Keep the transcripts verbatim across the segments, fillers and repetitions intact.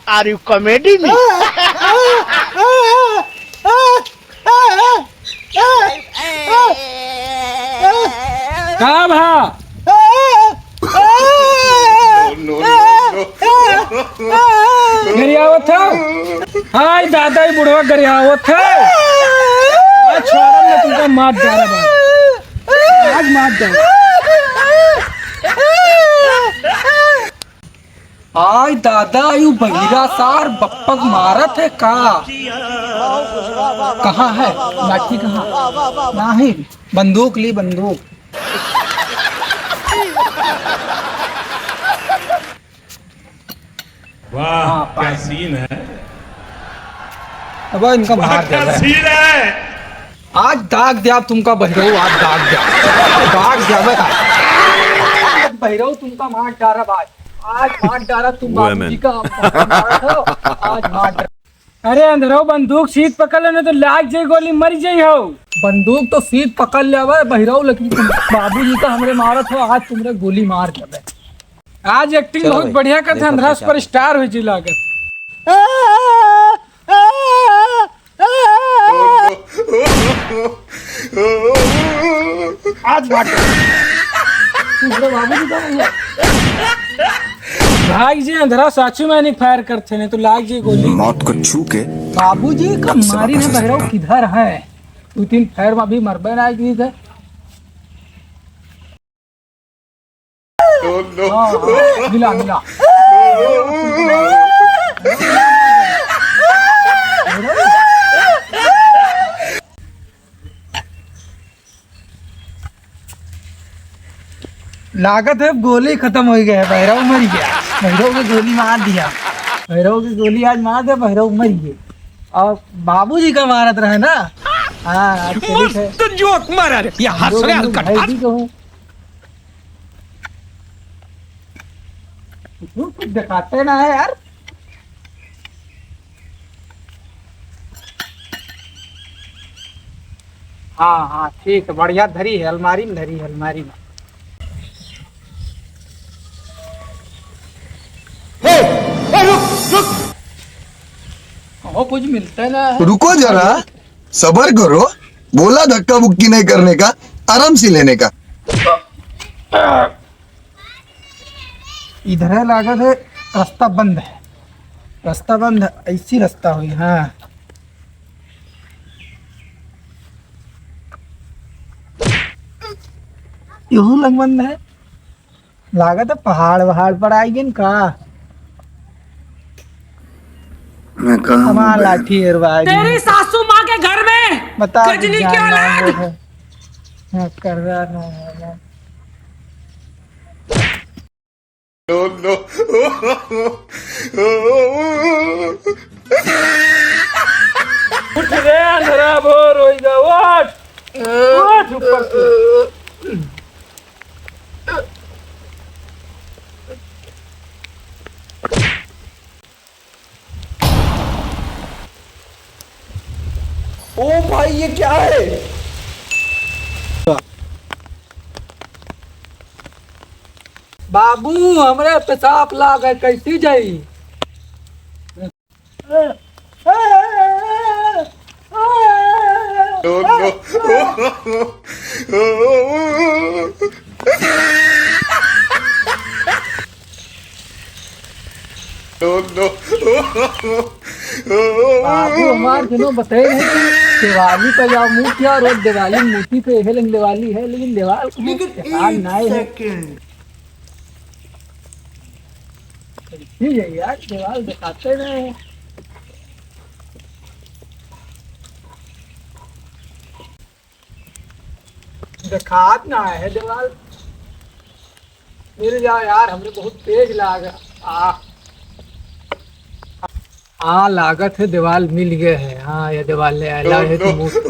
Are you comedy me? का भा? गरियावत है? हाय दादा, ई बुढ़वा गरियावत है। आज छोड़ब ना, तुमका मार डालब। आज मार डालब। आय दादा, यू बहिरा सार बप्पक मारत है का? कहाँ है लाठी, कहाँ? नहीं, बंदूक ली, बंदूक। वाह, हाँ, क्या पाए। सीन है। अब इनका मार क्या देवे। सीन है। आज दाग द्याब तुमका बहिरऊ, आज दाग द्याब। दाग द्याब है आज। बहिरऊ तुमका मार डारब आज। आज मार डारब तुम वो है बाबूजी मैन। का, मार डारब, आज मार डारब। अरे अंधरऊ, बंदूक सीध पकड़ ले, नहीं तो लाग जाई गोली, मर जाई हो। बंदूक तो सीध पकड़ लेवे बहिरऊ, लेकिन तुम बाबूजी का हमरे मारत हो, आज तुमरे गोली मार देवे। आज एक्टिंग चलो बहुत भाई, बढ़िया करते हैं, देखो अंधरा कैसे सुपर स्टार हुई जी लागत। आज बात। तू बड़े बाबू जी का भैया। भाई जी, अंधरा साचू में नहीं फायर करते नहीं तो लाग जी गोली। मौत को छू के बाबूजी का कब से मारी वापस ने आ सकता बहिरऊ हूँ? किधर है? दो तीन फायर में अभी मरबे ना की थे। हाँ, हाँ, मिला, मिला। लागत है गोली खतम होइ गया, बहिरऊ मर गया। बहिरऊ के गोली मार दिया, बहिरऊ के गोली आज मार दिया, बहिरऊ मर गए। और बाबूजी का मारत रहे ना। हाँ, आज चलित है। मस्त जोक मारा रे, ये हंस रहे हलकट, भाई हंस। जी कहूँ। कुछ, कुछ दिखाते ना है यार। हाँ, हाँ, ठीक है, बढ़िया धरी है, अलमारी में धरी है, अलमारी में। ए, ए, रुक, रुक। ओ, कुछ मिलता है ना। रुको जरा, सबर करो, बोला धक्का मुक्की नहीं करने का, आराम से लेने का। इधर है, लागत है रास्ता बंद है, रास्ता बंद है, ऐसी रास्ता हुई। हाँ, यहू लग बंद है, लागत है पहाड़ वहाड़ पर आई गइन का। मैं कहाँ हमार हूँ बे? लाठी हेरवा गई। तेरी सासू माँ के घर में बता गजनी की औलाद। हाँ, कर रहा था। No, no। उठ रे, अंधरा भोर होइ गा, उठ। उठ ऊपर से। ओ भाई, ये क्या है? बाबू, हमरे पेशाब लाग है, कैसी जाई? No, no। No, no। बाबू हमार दिनों बताए रहे कि दिवाली पर जाओ मूर्ति, और रोज दिवाली मूर्ति पे यह लेकिन दिवाली है, लेकिन दिवाल को लेकिन हाल एक ना है। सेकंड। ठीक है यार, दिवाल दिखाते रहे। देखात ना है दिवाल। मिल जाओ यार, हमरे बहुत तेज लाग। आ, हाँ, लागत है दिवाल मिल गए है। हाँ, ये दिवाल ले आया, लाए है तो मुफ्त।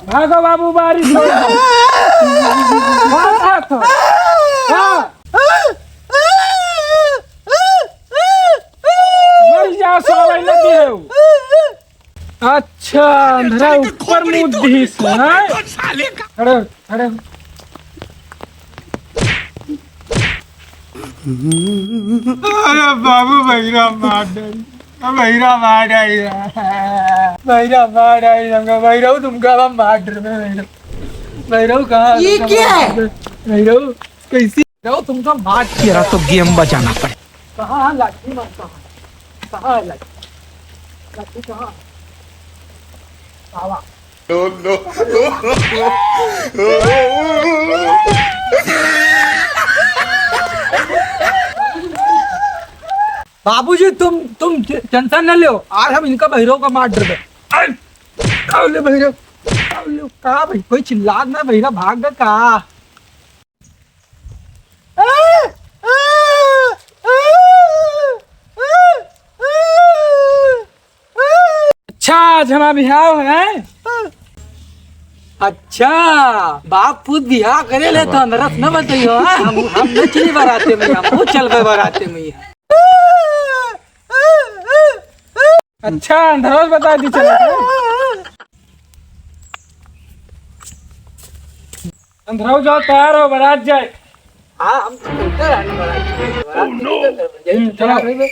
भागो बाबू, बारिश हो गई। भाग, भाग, भाग। हाँ। मर जा, साला, लगी है वो। अच्छा, अंधरा ऊपर मुँह दिस, हाँ? खड़े हो, खड़े हो। अरे बाबू, बहिरा मार डारी, बहिरा मार डारी, बहिरा मार डारी, हमका बहिरा, तुमका हम मार डारी, बहिरा, बहिरा कहाँ? ये क्या है? बहिरा कैसी? बहिरा तुमका मार, तेरा तो गेम बजाना पड़े। कहाँ है लाठी मारता है? कहाँ है लाठी? लाठी कहाँ है? आवा। बाबूजी, तुम, तुम टे-, टेंशन न लो, आज हम इनका बहिरो का मार देबे। अरे, आओ ले बहिरो, आओ ले। का भाई, कोई चिल्लात ना, बहिरा भाग गया का? अच्छा, आज हमार बिहाव है। अच्छा, बाप पूत बिहाव करे ले तो अंदरस न बतइयो, हाँ? हम, हम न चली बराते में, हम वो चलबे बराते में। अच्छा, अंदरस बता दी चला। अंधराऊ जाओ, तैयार हो, बारात जाए। हाँ, हम तो चलते रहने बारात। बारात तो निकल रहे हैं। यही तो हम्म, चला चलो। रहे हैं।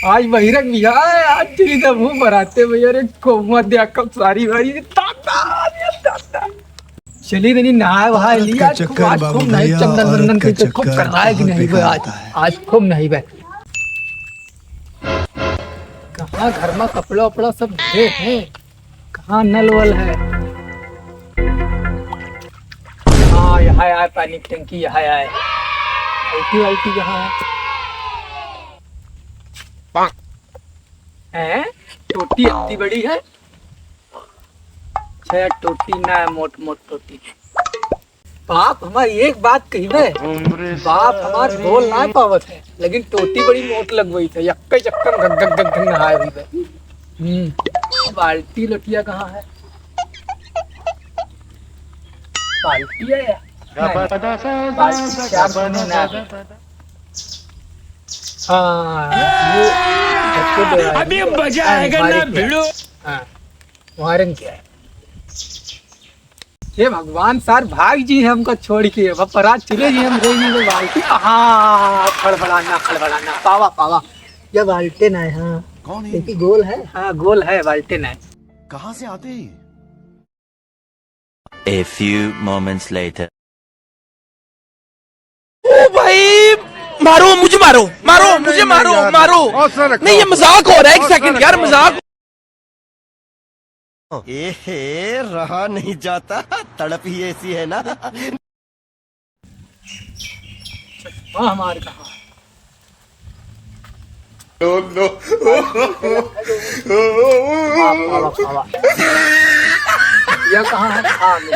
आज बहिरा का बिहाव है, आज चली तब हूँ बराते में, यार, एक को हुआ दिया कब सारी वारी, दादा, दादा। चली तनी नहाए वहाए लिया, आज खूब, आज खूब नहाई, चंदन वंदन के खूब कराए कि नहीं बे आज, आज खूब नहीं बे। कहाँ घर में कपड़ा उपड़ा सब धरे हैं, कहाँ नल वल है? हाँ, यहाँ आए पानी की टंकी, यहाँ आए। बाल्टी वाल्टी कहाँ है? हैं? टोटी इतनी बड़ी है? छह टोटी ना, मोट मोट टोटी। बाप हमार एक बात कहिबे, बाप हमार बोल ना पावत है, लेकिन टोटी बड़ी मोट लगवई थे, यक्के चक्कर में घग घग घग घग नहाए हुई बे। हम्म, बाल्टी लोटिया कहाँ है? बाल्टी है यार? नहीं, बाल्टी शायद में ना है। हाँ, ये अभी मजा आएगा ना भिड़ू। हाँ, वायरन क्या है? हे भगवान, सार भाग जी हमका छोड़ के, अब परात चले जी हम, रही जी बाल्टी। हाँ, खड़बड़ाना, खड़बड़ाना, पावा, पावा। ये बाल्टी ना है, हाँ। कौन है? देखी गोल है, हाँ, गोल है, बाल्टी ना है। कहाँ से आते हैं? A few moments later. ओ भाई, मारो, मुझे मारो, मारो, नहीं, मुझे नहीं, मारो, यार, मारो। हौसला रखो। नहीं, ये मजाक हो रहा है, एक हौसला सेकंड, यार, रखो। मजाक। एहे, रहा नहीं जाता, तड़प ही ऐसी है ना। हाँ, हमारे कहाँ? No, no। वाह, वाह, वाह, वाह। यह कहाँ है? पानी।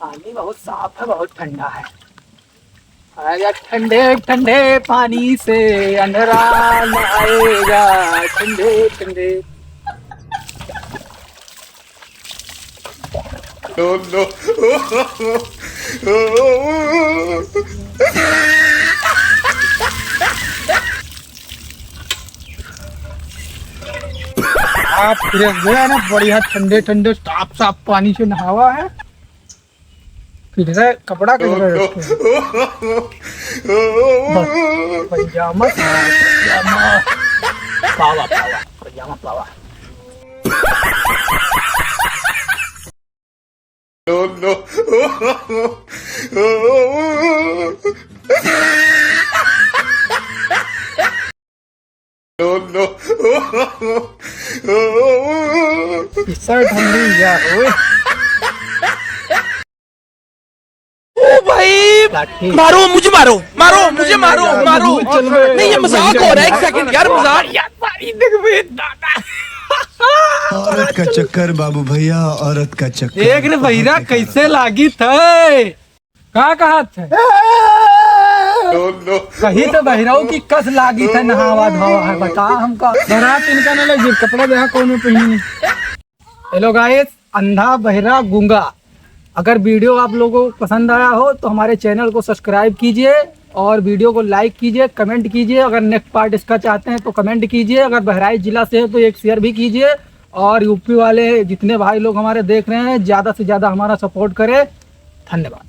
पानी बहुत साफ है, बहुत ठंडा है। आएगा ठंडे ठंडे पानी से, अंधरा नहाएगा ठंडे ठंडे। No, no। आप फ्रेश गया ना, बढ़िया ठंडे ठंडे साफ साफ पानी से नहावा है। किधर है? कपड़ा किधर है रखे हैं? बस, पजामा, पजामा। पावा, पावा, पजामा, पावा। No, no। No, no। ई शर्ट हम ले लिया होए। ओ भाई, लाठी। मारो, मुझे मारो, मारो, मुझे मारो, मारो। नहीं, ये मजाक हो रहा है, एक सेकंड, यार, मजाक। यार, सारी देख बे, दादा। औरत का चक्कर बाबू भैया, औरत का चक्कर। देख रे बहिरा, कैसे लागी थे? का कहत है? कही तो बहिराऊ की कस लागी थे, नहावा धोवा है, बता हमका। बारात इनका ना लगे, कपड़ा देखा कौन में पहनी। Hello guys, अंधा बहिरा गूंगा। अगर video आप लोगों को पसंद आया हो तो हमारे channel को subscribe कीजिए और video को like कीजिए, comment कीजिए। अगर next part इसका चाहते हैं तो comment कीजिए। अगर बहराइच जिला से हो तो एक share भी कीजिए और U P वाले जितने भाई लोग हमारे देख रहे हैं, ज़्यादा से ज़्यादा हमारा support करें। धन्यवाद।